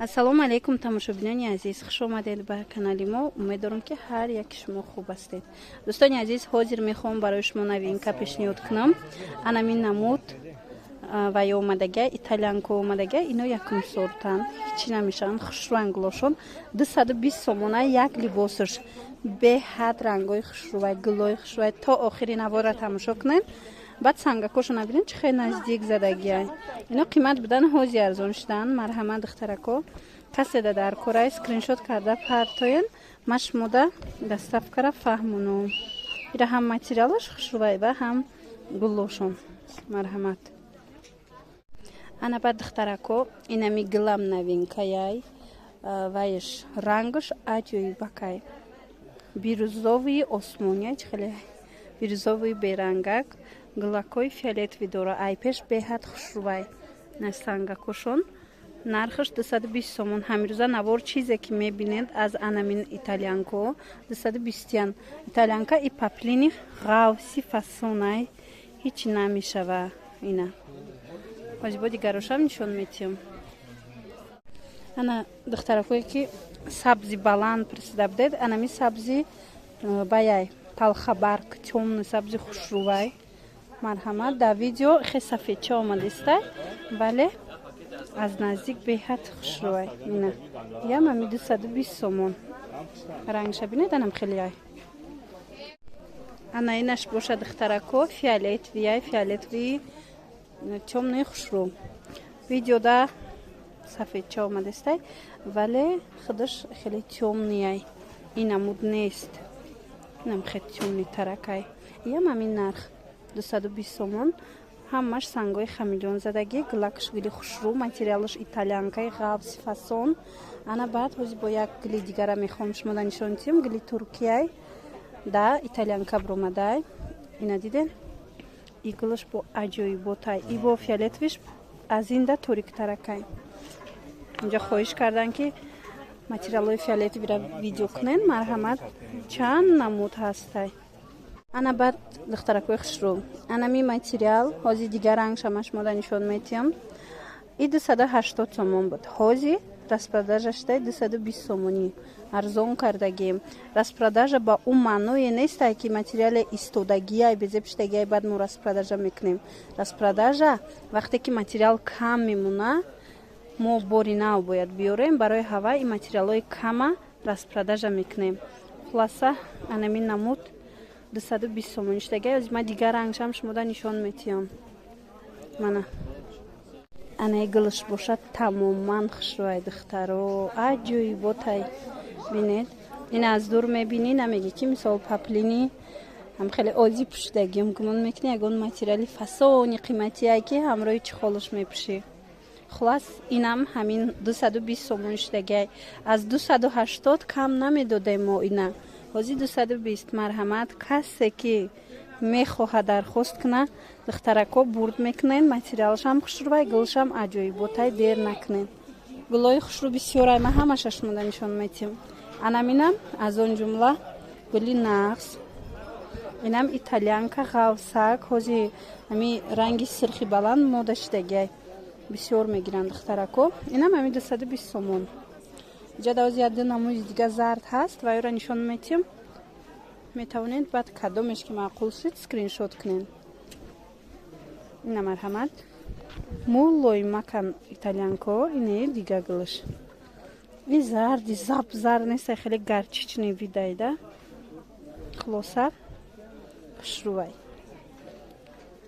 Ассалому алайкум, тамошобинони азиз, хуш омадед ба канали мо. Умед дорам, ки ҳар яки шумо хуб ҳастед. Дӯстони азиз, ҳозир мехоҳам барои шумо новинка пешниҳод кунам. Анамин намуд ва ё омадага, итальянка омадага. Ино якум сортан, ҳичи намешаванд, хушранг гулошон. 220 сомона як либосаш. Беҳад рангои хушрӯвай, гулои хушрӯвай. То охири навора тамошо кунед. Баъд сангакошо набинед, чӣ хеле наздик задагиай. Ино қимат будан, ҳози арзон шудан. Марҳамат, духтарако, каседа дар корай, скриншот карда партоен, ма шумода доставкара фаҳмонум. Ира ҳам материалаш хушрӯвай ва ҳам гуллошон. Марҳамат. Ана баъд, духтарако, инами гилам новинкаяй. Вайш рангаш аҷоибакай, бирюзовый осмония, чӣ хеле бирюзовый берангак, гулакҳои фиолетовый дора. Ай пеш беҳад хушрӯвай сангакошон. Нархаш 220 сомон. Ҳамирӯза навор чизе ки мебинед, аз анамин итальянко 220ян. Итальянка и поплини ғавси фасонай, ҳеч намешава. Ина ҳозир бо дигарошам нишон метиҳам. Ана духтаракое ки сабзи баланд присида будед, анами сабзи баяй, талхабарг, тёмный сабзи хушрӯвай. Марҳамат. Дар видео хе сафедча омадистай, вале аз наздик беҳад хушрӯвай. Ина ям ами 220 сомон. Рангша бинед, анам хелеай. Ана инаш боша, духтарако, фиолетовыяй, фиолетовый тёмный хушрӯ. Видеода сафедча омадистай, вале худаш хеле тёмныяй. Ин намуд нест, инам хеле тёмный таракай. Ям ҳамин нарх, 220 сомон. Ҳамаш сангҳои хамелеон задагӣ, гулакш гули хушрӯ, материалаш итальянкаи ғафси фасон. Ана баъд ҳози бо як гули дигара мехоҳам шумода нишон диҳам. Гули туркияй да итальянка биромадай. Ина диден, и гулаш бо аҷоиботай, и бо фиолетовыйш аз ин да ториктаракай. Инҷо хоҳиш кардан, ки материалҳои фиолетовыйра видео кунен. Марҳамат, чанд намуд ҳастай. Ана баъд, духтаракои хушрӯ, анами материал ҳози дигар рангшама шумода нишон метиҳам. И 280 сомон буд, ҳози распродажа шудай, 220 сомонӣ арзон кардагим. Распродажа ба ӯ маъное нестай, ки материале истодагиай, безебшидагиай, баъд мо распродажа мекунем. Распродажа вақте ки материал кам мемона, мо бори нав бояд биёрем, барои ҳава ин материалҳои кама распродажа мекунем. Хулоса, анамин намуд 220 сомонӣ шудагиай. Ози ман дигар рангшам шумода нишон метиҳам. Мана анаи гулш бошад, тамоман хушрӯай, духтаро, аҷоиботай. Бинед, ин аз дур мебинӣ, намегӣ, ки мисол поплини ҳам хеле озӣ пӯшидагиам. Гумон мекунӣ, ягон материали фасони қиматие, ки ҳамроҳи чехолаш мепӯшӣ. Хулас, инам ҳамин 220 сомон шудагиай. Аз 280 кам намедодем мо ина, ҳозир 220. Марҳамат, касе ки мехоҳад, дархост куна. Духтарако, бурд мекунен. Материалашам хушрӯвай, гулшам аҷоиботай. Дер накунен, гулҳои хушрӯ бисёрай. Ман ҳамаша шумода нишон метиҳам. Анаминам аз он ҷумла гули нағз. Инам итальянка ғавсак, ҳози ҳами ранги сирхи баланд мода шудагиай, бисёр мегиранд, духтарако. Инам ҳами 220 сомон. Иҷа давози як ду намуди дига зард ҳаст ва ёра нишон метиҳам. Метавонед баъд кадомеш ки маъқул шуд, скриншот кунед. Ина, марҳамат, мулоимакан итальянко. Ине дига гулаш, ин зарди зап зар неста, хеле горчичный видайда. Хулоса, хушрӯвай,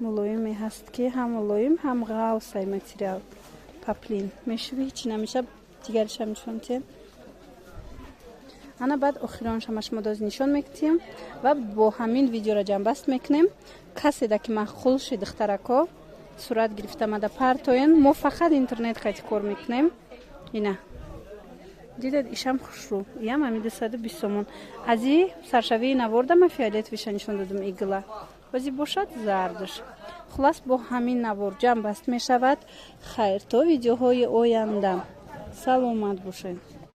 мулоиме ҳаст, ки ҳам мулоим, ҳам ғавсай материал. Поплин мешуви, ҳечи намеша. Дигаришам нишон тиҳем. Ана баъд охироншама шумо доз нишон мекунем ва бо ҳамин видеоро ҷамъбаст мекунем. Каседа ки маъқул шид, духтарако, сурат гирифта мада партоен. Мо фақат интернет қайти кор мекунем. Ина дидед, ишам хушрӯ, иам ҳами 220 сомон. Аз и саршавии наворда ма фиолетовыйша нишон додам, игла бози бошад зардаш. Хулас, бо ҳамин навор ҷамъбаст мешавад. Хайр, то видеоҳои оянда, саломат бошед.